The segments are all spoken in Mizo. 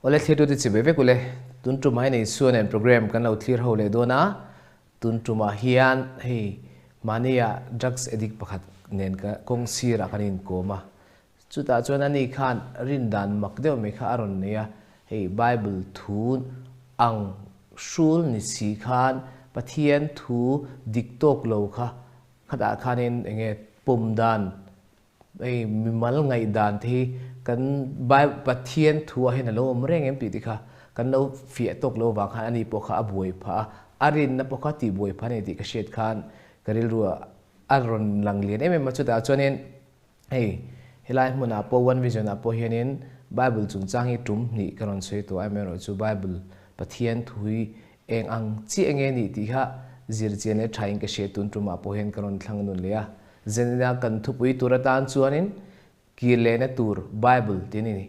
Awle thlirtute chibai vek ule, tun tumah hian Isua nen program kan lo thlir ho leh dawn a, tun tumah hian hei mahnia drugs addict pakhat nen ka kawng sirah kan inkawm a, chutah chuan ani khan rindan mak deuh mai kha a rawn nei a, hei Bible thu ang hrul ni si khan Pathian thu dik tawk lo kha khatah khanin enge pawm dan Hei mimal ngaihdan te hi kan Pathian thu ah hian a lo awm reng em tih te kha kan lo fiah tawk lo vang khan ani pawh kha a buai phah a, a rinna pawh kha tih buai phah a ni tih ka hriat khan ka rilru ah a rawn lang lian em em a. Chutah chuanin hei helai hmunah pawh One Vision ah pawh hianin Bible chungchang hi tum hnih ka rawn sawi tawh a, amaherawhchu Bible Pathian thu hi eng ang chiah nge nih tih kha zirchian leh thain ka hriat tun tumah pawh hian ka rawn thlang nun leh a. Zenina kan thupui tur atan chuanin kir lehna tur Bible tih a ni.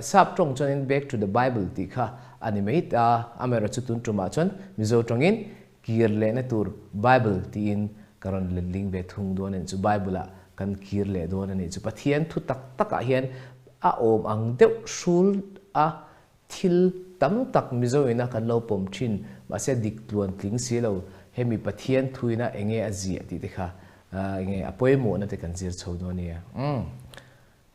Sap tawng chuanin Back to the Bible tih kha a ni mai ta, amaherawhchu tun tumah chuan Mizo tawngin kir lehna tur Bible tiin ka rawn letling ve thung dawn a nih chu. Bible-ah kan kir leh dawn a nih chu. Pathian thu tak takah hian a awm ang deuh hrul a Thil tam tak Mizo ina kan lo pawm thin, mahse dik tluan tling si lo, hemi Pathian thuina enge a ziah tih te kha enge a pawimawhna te kan zir chho dawn nia. Umm.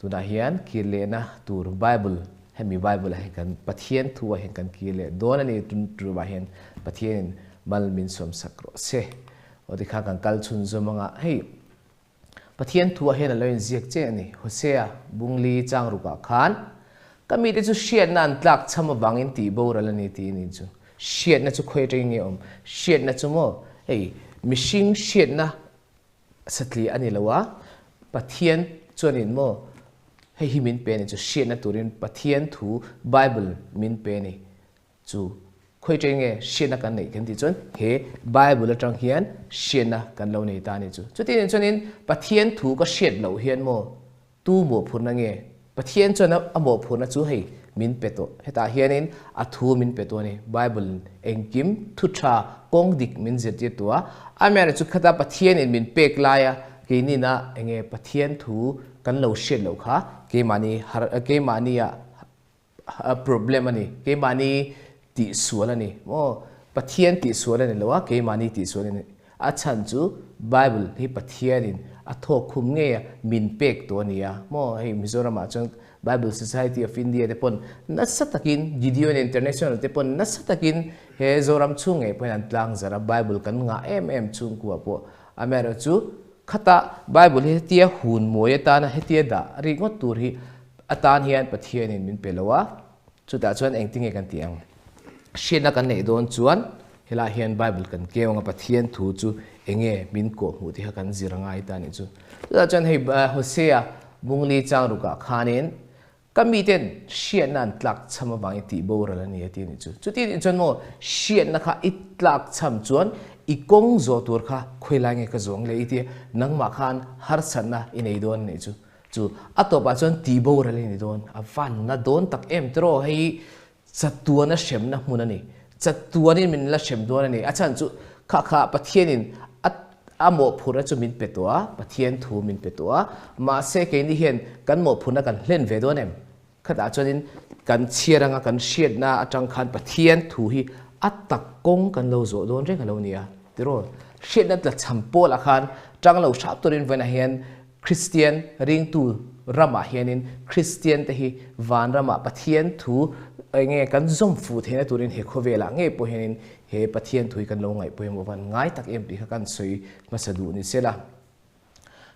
Tunah hian kir lehna tur Bible, hemi Bible ah hian kan Pathian thu ah hian kan kir leh dawn a ni, tun tumah hian Pathianin mal min sawmsak rawh se. Aw tikhan kan kal chhunzawm anga hei Pathian thuah hian a lo inziak che a ni. Hosea bungli chang rukah khan, Ka mite chu hriatna an tlak cham avangin tih boral a ni tiin in chu. Hriatna chu khawi atangin nge awm? Hriatna chu maw? Hei, mihring hriatna satliah a ni lo a, Pathian chuanin maw hei hi min pe a ni chu, hriatna turin Pathian thu Bible min pe a ni. Chu khawi ṭeng nge hriatna kan neih kan tih chuan he Bible aṭang hian hriatna kan lo nei ta a ni chu. Chutiang chuanin Pathian thu ka hriat loh hian maw tu mawhphurhna nge? Pathian chuan a mawhphurhna chu hei min pe tawh. Hetah hianin a thu min pe tawh a ni. Bible engkim thu ṭha kawng dik min zirtir tawh a. Amaherawhchu khata Pathianin min pek laia keinina enge Pathian thu kan lo hriat loh kha keimahni har keimahnia problem a ni, keimahni tihsual a ni maw? Pathian tihsual a ni lo a, keimahni tihsual a ni. A chhan chu Bible hi Pathianin a thawk khum ngei a, min pek tawh a ni a maw? Hei Mizoramah chuan Bible Society of India te pawn nasa takin, Gideon International te pawn nasa takin he Zoram chhung ngei pawhin an tlangzarh a, Bible kan ngah em em chhungkua pawh. Amaherawhchu khata Bible hi hetia hun mawi atana hetia dah rikngawt tur hi A tan hian Pathianin min pe lo a, chutah chuan engtinge kan tih ang? Hriatna kan neih dawn chuan helaiah hian Bible kan keu ang a, Pathian thu chu enge min kawhhmuh tih kha kan zir a ngai ta a nih chu. Chutah chuan hei Hosea Bungli chang rukah khanin ka miten hriatna an tlak chham avangin tih boral a ni a ti a nih chu. Chuti nih chuan maw hriatna kha i tlak chham chuan i kawng zawh tur kha khawilai nge ka zawng le i tia nangmah khan harsatna i nei dawn a nih chu. Chu a tawpah chuan tih boral i ni dawn, a van na dawn tak em tiraw, hei chatuana hremna hmun a ni, chatuanin min la hrem dawn a ni, a chhan chu kha kha Pathianin a a mawhphurhna chu min pe tawh a, Pathian thu min pe tawh a, mahse keini hian kan mawhphurhna kan hlen ve dawn em? Khatah chuanin kan chhiar anga kan hriatna atang khan Pathian thu hi a tak kawng kan lo zawh dawn reng a lo ni a tiraw? Hriatna tlachham pawlah khan tang lo hrap turin vawiinah hian Kristian ringtu ramah hianin Kristian te hi van ramah Pathian thu enge kan zawm fuh theihna turin he khawvelah ngei pawh hianin he Pathian thu hi kan lo ngaihpawimawh van ngai tak em tih kha kan sawi hmasa duh ni sela.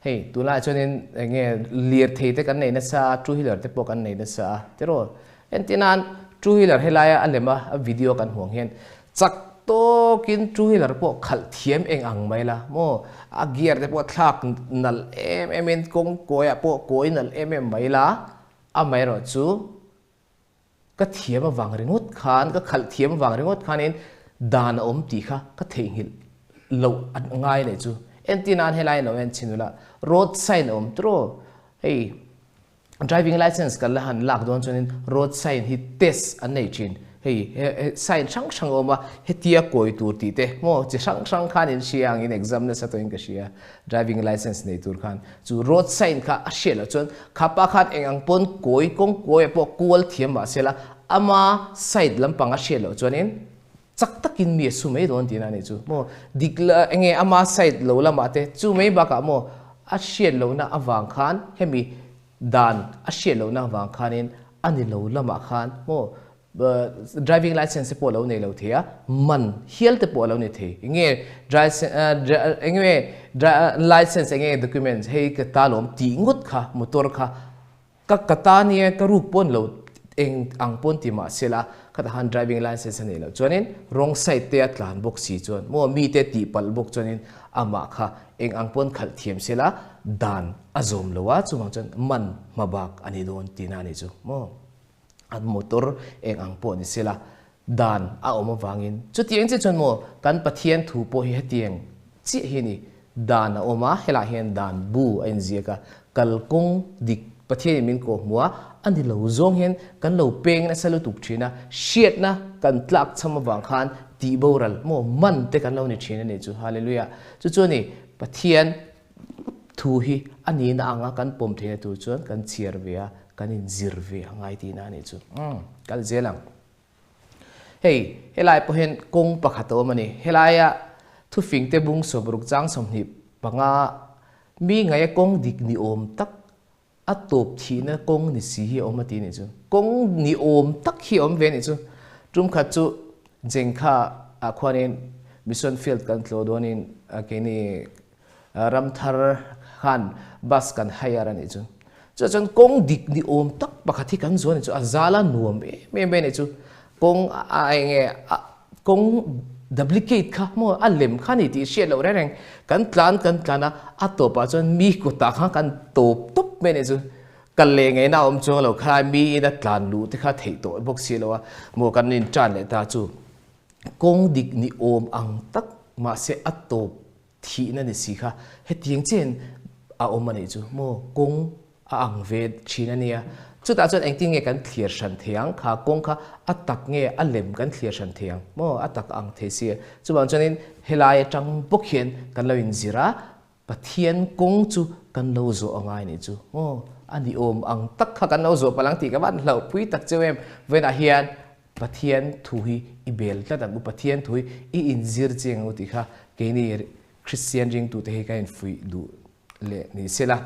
Hei tunlaiah chuanin enge lirthei te kan nei nasa a, two wheeler te pawh kan nei nasa a tiraw? Entirnan two wheeler helaia a lem a, a video kan hmuh ang hian chak tawkin two wheeler pawh khalh thiam eng ang mai la maw? A gear te pawh thlak nalh em em in kawng kawiah pawh kawi nalh em em mai la, amaherawhchu Ka thiam avang ringawt khan, ka khalh thiam avang ringawt khanin dan a awm tih kha ka theihnghilh loh a ngai leh chu. Entir nan helai lo en chhin ula, road sign a awm tiraw? Hei driving license kan la han lak dawn chuanin road sign hi test an nei thin. Hei sign hrang hrang a awm a, hetia kawi tur tih te maw chi hrang hrang khan in hria ang in exam nasa tawhin ka hria. Driving license nei tur khan chu road sign kha a hriat loh chuan kha pa khan eng ang pawn kawi kawng kawi ah pawh kual thiam mah sela Ama side lampang a hriat loh chuanin chak takin mi a su mai dawn tihna a nih chu maw. Dik enge ama side lo lamah te chu mai bakah maw a hriat lohna avang khan hemi dan a hriat lohna avang khanin a ni lo lamah khan maw driving license te pawh a lo nei lo thei a, man hial te pawh a lo ni thei. Enge enge license enge documents hei ka ta lawm tih ngawt kha motor kha Ka ka ta nia ka ruk pawn lo eng ang pawn ti mah sela khatah khan driving license a nei loh chuanin wrong side te a tlan bawk si chuan maw mite tih palh bawk chuanin amah kha eng ang pawn khalh thiam sela dan a zawm lo a chuvang chuan man hma bak a ni dawn tihna a nih chu maw a motor eng ang pawh ni sela dan a awm avangin chutiang chiah chuan maw kan Pathian thu pawh hi hetiang chiah hi a ni. Dan a awm a, helaiah hian dan bu a inziak a, kalkawng dik Pathianin min kawhhmuh a, a ni lo zawng hian kan lo peng nasa lutuk thin a, hriatna kan tlak chham avang khan tih boral maw man te kan lo ni thin a nih chu. Hallelujah! Chu chu a ni, Pathian thu hi a nihna anga kan pawm theihna tur chuan kan chhiar ve a, kan inzir ve a ngai tihna a nih chu. Umm, kal zel ang. Hei, helai pawh hian kawng pakhat a awm a ni. Helaia thufingte bung sawmruk chang 25 mi ngaia kawng dik ni awm tak a tawp thihna kawng ni si hi a awm a ti nih chu. Kawng ni awm tak hi a awm ve a nih chu. Tum khat chu Jengkha ah khuanin Mission Field kan tlawh dawnin keini Ramthar khan bus kan hire a nih chu. Chutah chuan kawng dik ni awm tak pakhat hi kan zuan a nih chu. A zal a nuam em em mai a nih chu. Kawng a eng nge kawng duplicate kha maw a lem kha a ni tih hriat loh reng reng. Kan tlan kan tlan a, a tawpah chuan mi kutah khan kan tawp tawp mai a nih chu. Kal leh ngaihna a awm chuang lo khalai miin a tlan luh te kha theih tawh bawk si lo a, maw kan intan leh ta chu. Kawng dik ni awm ang tak mahse a tawp Thihna ni si kha hetiang chiahin a awm a nih chu maw? Kawng a ang ve thin a nia. Chutah chuan engtin nge kan thlir hran thei ang? Kha kawng kha a tak nge a lem kan thlir hran thei ang maw? A tak ang thei si a. Chuvang chuanin helai atang bawk hian kan lo inzir a, Pathian kawng chu kan lo zawh a ngai nih chu maw? A ni awm ang tak kha kan lo zawh palh ang tih ka van hlauhpui tak cheu em? Vawiinah hian Pathian thu hi i bel tlat ang u, Pathian thu hi i inzir chiang ang u tih kha keini Kristian ringtute hi kan infuih duh leh ni se la.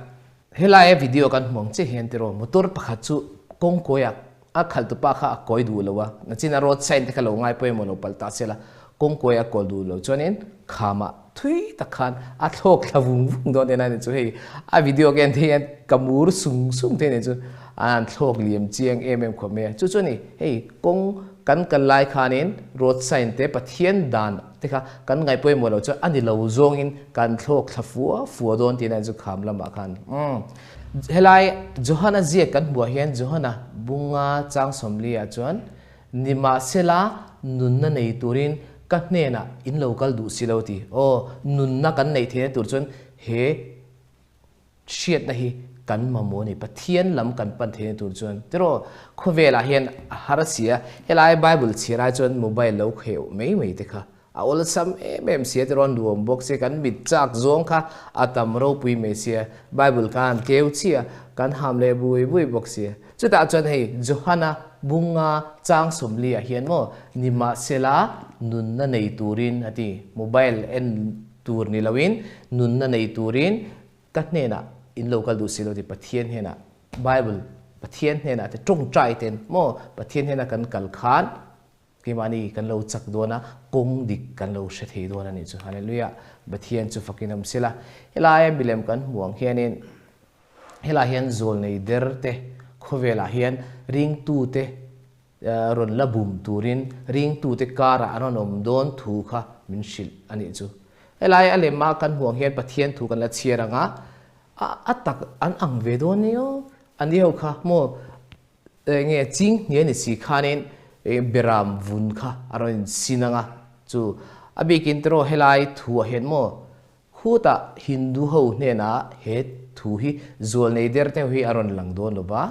Helaia video kan hmu ang chiah hian tiraw motor pakhat chu kawng kawiah a khalhtupa kha a kawi duh lo a, nachin a road sign te kha lo ngai pawimawh lo palh ta se la, kawng kawi a kawl duh lo chuanin khamah thui tak khan a thlawk thla vung vung dawn nen a ni chu hei a video ka en thei hian ka mur sung sung thei a ni chu a han thlawk liam chiang em em khawp mai a chu chu a ni hei kawng kan kal lai khanin road sign te Pathian dan te kha kan ngaih pawimawh loh chuan a ni lo zawngin kan thlawk thla fua fua dawn tih na chu kham lamah khan umm helai Johana ziak kan hmuh ah hian Johana bunga chang 40 ah chuan Nimahsela, nunna nei turin ka hnenah in lo kal duh si lo ti. Aw, nunna kan neih theihna tur chuan he hriatna hi kan mamawh a ni. Pathian lam kan pan theihna tur chuan. Tiraw, khawvelah hian a har a si a, helai Bible chhiar ai chuan mobile lo kheuh mai mai te kha a awlsam em em si a, tiraw nuam bawk sia, kan mit chak zawng kha a tam ropui mai sia, Bible kha an keu chiah a, kan ham leh bui bui bawk sia. Chutah chuan hei Johana bunga chang 40 ah hian maw nimahsela nunna nei turin a ti, mobile en tur ni loin nunna nei turin ka hnenah in lo kal duh si lo ti Pathian hnenah Bible Pathian hnenah te tawngtai ten maw Pathian hnena kan kal khan Keimahni kan lo chak dawn a, kawng dik kan lo hre thei dawn a nih chu. Hallelujah! Pathian chu fakin awm sela. Helaia milem kan hmuh ang hianin helaiah hian zawlnei der te khawvelah hian ringtute rawn la bum turin ringtute karah an rawn awm dawn thu kha min hrilh a nih chu. Helai a lema kan hmuh ang hian Pathian thu kan la chhiar ang a, a tak an ang ve dawn nia, a ni ho kha maw Enge ching hniai ni si khanin beram vun kha a rawn insin ang a, chu a bikin tiraw helai thu ah hian maw khutah Hindu ho hnenah he thu hi zual nei der te ho hi a rawn lang dawn lo va,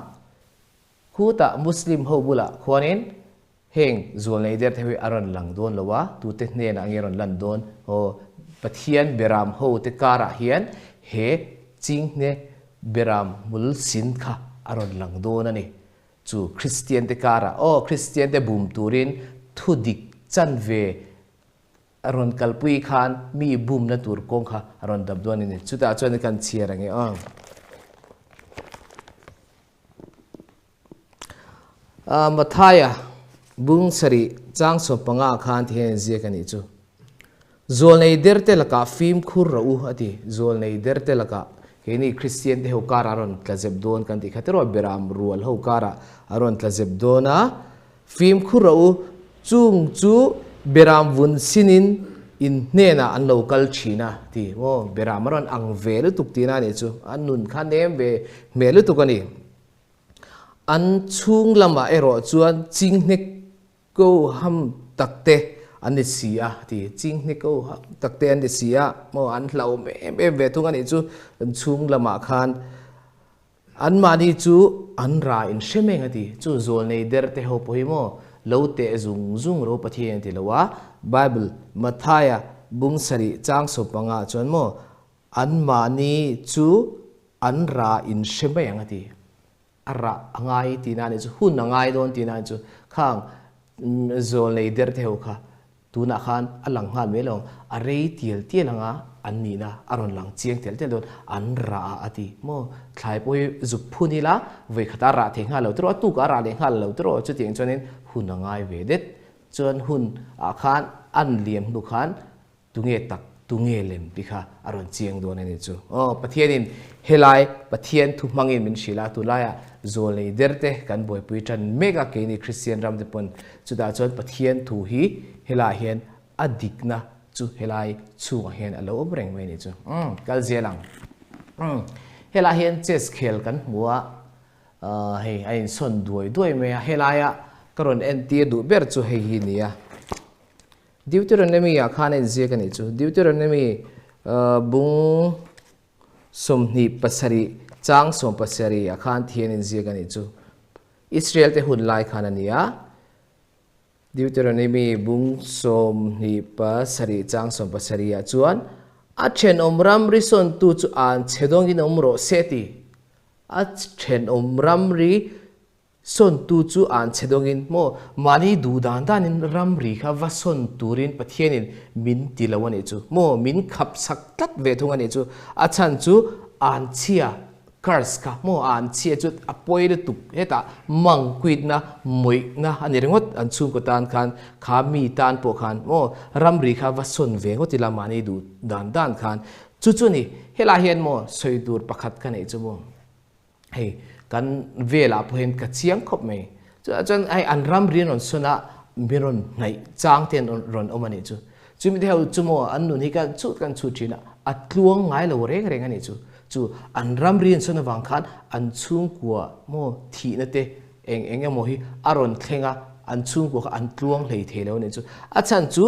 khutah Muslim ho bulah khuanin heng zual nei der te ho hi a rawn lang dawn lo a, tute hnenah nge rawn lan dawn aw Pathian beram ho te karah hian he ching hne Beram hmul sin kha a rawn lang dawn a ni. Chu Kristian te karah aw Kristian te bum turin thu dik chanve a rawn kalpui khan mi bumna tur kawng kha a rawn dap dawn a ni. Chutah chuan kan chhiar ang e aw. Mathaia bung sarih chang 15 khan ti hian inziak a nih chu. Zualnei derte lakah fimkhur rawh u a ti. Zualnei derte lakah keini Kristian te ho karah a rawn tla zep dawn kan tih kha tiraw Beram rual ho karah a rawn tla zep dawn a. Fimkhur rawh u, chung chu Beram vun sinin in hnenah an lo kal thin a ti. Maw Beram a rawn ang ve lutuk tihna a nih chu. A nun kha nem ve hmel lutuk a ni. An chhung lamah erawh chuan chinghne ko ham takte an ni si a ti. Chinghne ko ham takte an ni si a, maw an hlauhawm em em ve thung a nih chu. An chhung lamah khan anmahni chu an ra in hre meng a ti. Chu zawlnei der te ho pawh hi maw lo teh zung zung ro Pathian a ti lo a. Bible Mathaia bung sarih chang 15 ah chuan maw Anmahni chu an rah in hre mai ang a ti. A rah a ngai tihna a nih chu, hun a ngai dawn tihna a nih chu. Khang zawlnei der te ho kha tunah khan a lang nghal mai lo ang, a rei tial tial ang a, an nihna a rawn lang chiang tial tial dawn, an rah a a ti. Maw thlai pawh hi zuk phun ila vawi khatah a rah thei nghal lo tiraw, a tukah a rah leh nghal lo tiraw, chutiang chuanin hun a ngai ve det. Chuan hun ah khan an liam hnu khan Tunge tak, tunge lem tih kha a rawn chiang dawn a ni chu. Aw, Pathianin helai Pathian thu hmangin min hrilh a, tunlaiah zawlnei derte kan buaipui tan mek a, keini Kristian ramte pawn chutah chuan Pathian thu hi helaiah hian a dikna chu helai chhungah hian a lo awm reng mai a ni chu. Umm, kal zel ang. Umm, helaiah hian chess khel kan hmu a, hei a insawn duai duai mai a, helaia ka rawn entir duh ber chu hei hi a ni a. Deuteronomy ah khan a inziak a nih chu. Deuteronomy bung 27 chang 17 ah khan thian inziak a nih chu. Israel te hun lai khan a ni a. Deuteronomy bung 27 chang 17 ah chuan a thenawm ramri sawntu chu an chhe dawngin awm rawh se ti. A thenawm ramri Sawntu chu an che dawngin maw mahni duh dan danin ramri kha va sawn turin Pathianin min ti lo a nih chu maw min khap chak tlat ve thung a nih chu. A chhan chu an chhia, curse, kha maw an chhia chu a pawi lutuk hetah mangkuitna, mawihna a ni ringawt an chhungkaw tan khan kha mi tan pawh khan maw ramri kha va sawn ve ngawt ila mahni duh dan dan khan chu chu a ni. Helaiah hian maw sawi tur pakhat ka neih chu maw. Hei kan velah pawh hian ka chiang khawp mai. Chutah chuan hei an ram ri an rawn sawn a, mi rawn hnaih chang te an rawn awm a nih chu. Chumi te ho chu maw an nun hi kan chhut kan chhut thin a, a tluang ngai lo reng reng a nih chu. Chu an ram ri an sawn avang khan an chhungkua maw thihna te eng eng emaw hi a rawn thleng a, an chhungkua kha an tluang hlei thei lo a nih chu. A chhan chu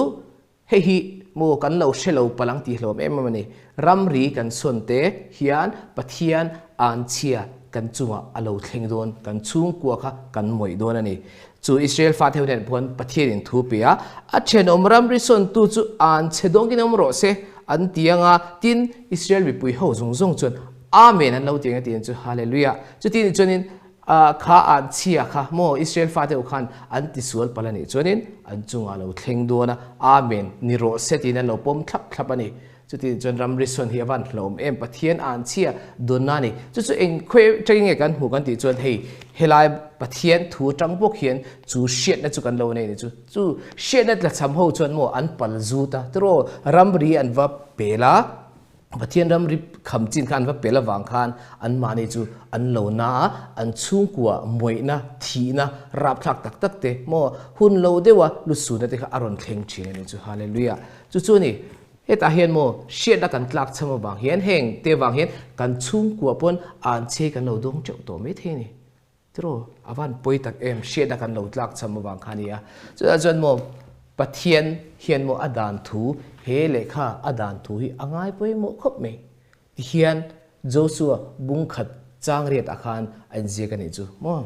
Hei hi maw kan lo hre lo palang tih hlawm em em a ni. Ramri kan sawn te hian Pathian anchhia kan chungah a lo thleng dawn, kan chhungkua kha kan mawih dawn a ni. Chu Israel fate ho nen pawh Pathianin thu pe a, a thenawm ramri sawntu chu anchhe dawngin awm rawh se an ti ang a, tin Israel mipui ho zawng zawng chuan Amen an lo ti ang a ti ang chu. Hallelujah! Chuti nih chuanin Kha an chhia kha maw Israel fate ho khan an tisual palh a nih chuanin an chungah lo thleng dawn a, Amen, ni rawh se tiin an lo pawm thlap thlap a ni. Chuti chuan ramri sawn hi a van hlawm em, Pathian an chhia dawnna a ni. Chu chu eng khawi tangin nge kan hmuh kan tih chuan hei helai Pathian thu atang bawk hian chu hriatna chu kan lo nei a ni chu. Chu hriatna tlachham ho chuan maw an pal zut a, tiraw ramri an va pel a, Pathian ramri kham chin kha an va pel avang khan anmahni chu an lo na a, an chhungkua mawihna, thihna rapthlak tak tak te maw hun lo deuha lusuna te kha a rawn thleng thin a ni chu. Hallelujah! Chu chu a ni. Hetah hian maw hriatna kan tlak cham avang hian heng te vang hian kan chhungkua pawn an chei kan lo dawng teuh tawh mai thei a ni. Tiraw, a van pawi tak em, hriatna kan lo tlak cham avang kha a ni a. Chutah chuan maw Pathian hian maw a dan thu, he lehkha a dan thu hi a ngai pawimawh khawp mai. Tihian Joshua bung khat chang riat ah khan a inziak a nih chu maw.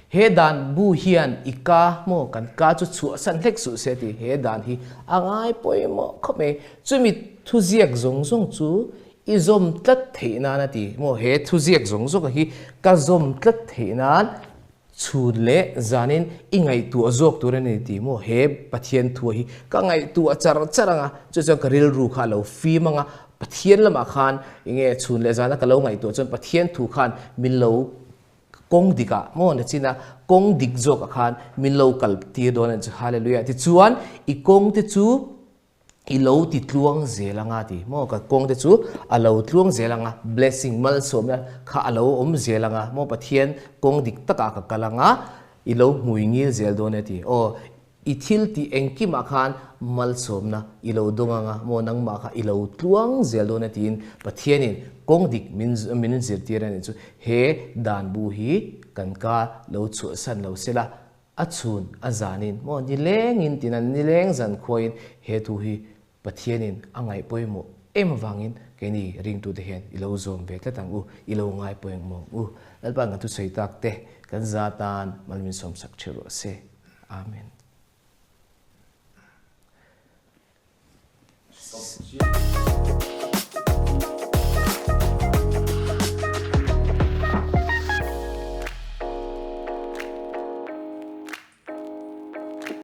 He dan bu hian i ka maw kan ka chu chhuahsan hlek suh se tih he dan hi a ngai pawimawh khawp mai. Chumi thuziak zawng zawng chu I zawm tlat theih nan a ti maw? He thuziak zawng zawng hi ka zawm tlat theih nan Chhun leh zanin i ngaihtuah zawk tur a ni ti maw? He Pathian thua hi ka ngaihtuah char char anga, chu chuan ka rilru kha a lo fim anga, Pathian lamah khan enge chhun leh zana ka lo ngaihtuah chuan Pathian thu khan min lo kawng dikah maw na chin a, kawng dik zawkah khan min lo kal tir dawn a ni chu. Hallelujah! Tichuan i kawng te chu i lo ti tluang zel anga ti maw ka kawng te chu a lo tluang zel anga blessing malsawmna kha a lo awm zel anga maw Pathian kawng dik takah ka kal anga i lo hmui ngil zel dawn e ti aw i thil tih engkimah khan malsawmna i lo dawng anga maw nangmah kha i lo tluang zel dawn e tiin Pathianin kawng dik min min zirtir a nih chu he dan bu hi kan ka lo chhuahsan lo sela A chhun a zanin maw nilengin tina nileng zan khuain he thu hi Pathianin a ngaih pawimawh em avangin keini ringtute hian i lo zawm ve tlat ang u, i lo ngai pawimawh ang u. Lalpa kan thusawi tak te kan za tan mal min sawmsak ṭheuh rawh se. Amen.